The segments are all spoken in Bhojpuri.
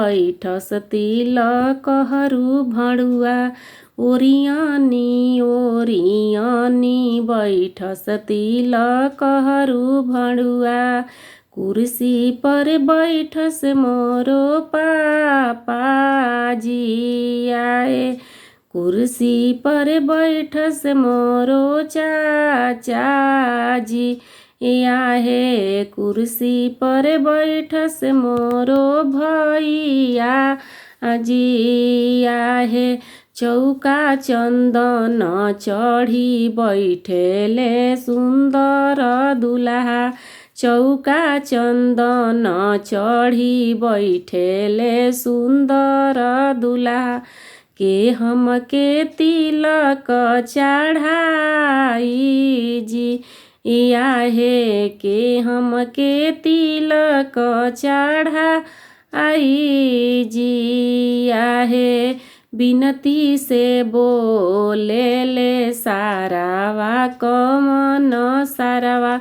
बैठस तिलकहरू भणुआ। ओरियानी ओरियानी बैठस तिलकहरू भणुआ। कुर्सी पर बैठस मोरो पापाजी आए, कुर्सी पर बैठस मोरो चाचाजी आहे, कुर्सी पर बैठस मोरो भैया जी आहे। चौका चन्दन चढी बैठेले सुन्दर दुलहा, चौका चन्दन चढी बैठेले सुन्दर दुलहा। के हमके तिलक चढाई जी आहे, के हमके तिलक चढाई जी आहे। बिनती से बोलेले सारावा कमन सारावा,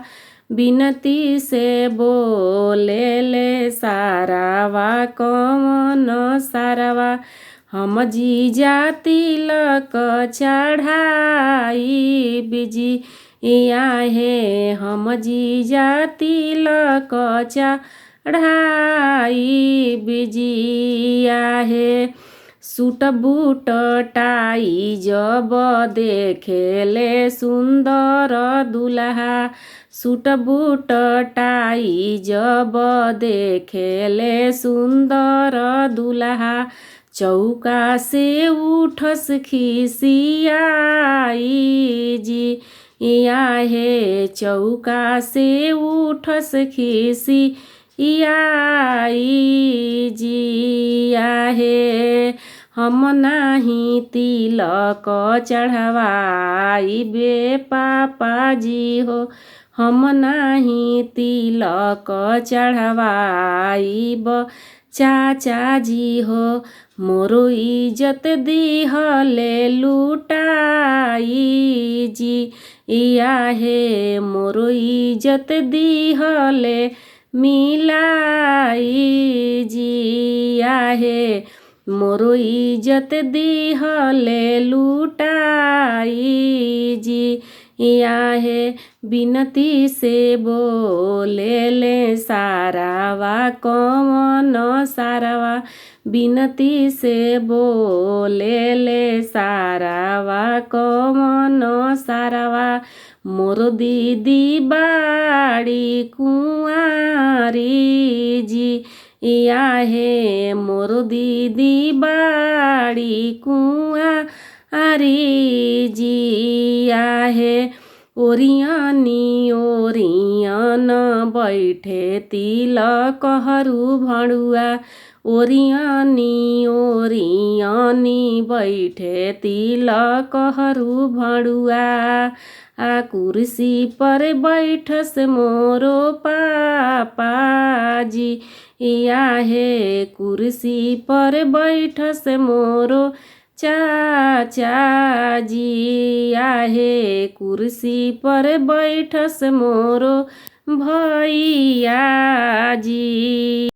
बिनती से बोलेले सारावा कमन सारावा। हम जीजा तिलक चढाई बिजी आहे, हम जीजा तिलक चढाई बिजी आहे। सूट बूट टाई जब देखेले सुन्दर दुलहा, सूट बूट टाई जब देखेले सुन्दर दुलहा। चौका से उठस खिसियाई जी आहे, चौका से उठस खिसियाई जी आहे। हम नाही तिलक चढवाई बे पापाजी हो, हम नाही तिलक चढवाइब चाचाजी हो। मोरो इज्जत दिहले लुटाई जी आहे, मोरो इज्जत दिहले मिलाई जी आहे। मोरो इज्जत दिहले लुटाई जी आहे। बिनती से बोलेले सारावा कवन सारावा, बिनती से बोलेले सारावा कवन सारावा। मोरो दीदी बाडी कुंवारी जी आहे, मोरो दीदी बाडी कुंवारी जी आहे। ओरियानी ओरियान बैठे तिलकहरू भणुआ, ओरियानी ओरियानी बैठे तिलकहरू भणुआ। आ कुर्सी पर बैठस मोरो पापाजी आहे, कुर्सी पर बैठस मोरो चाचाजी आहे, कुर्सी पर बैठस मोरो भैया जी।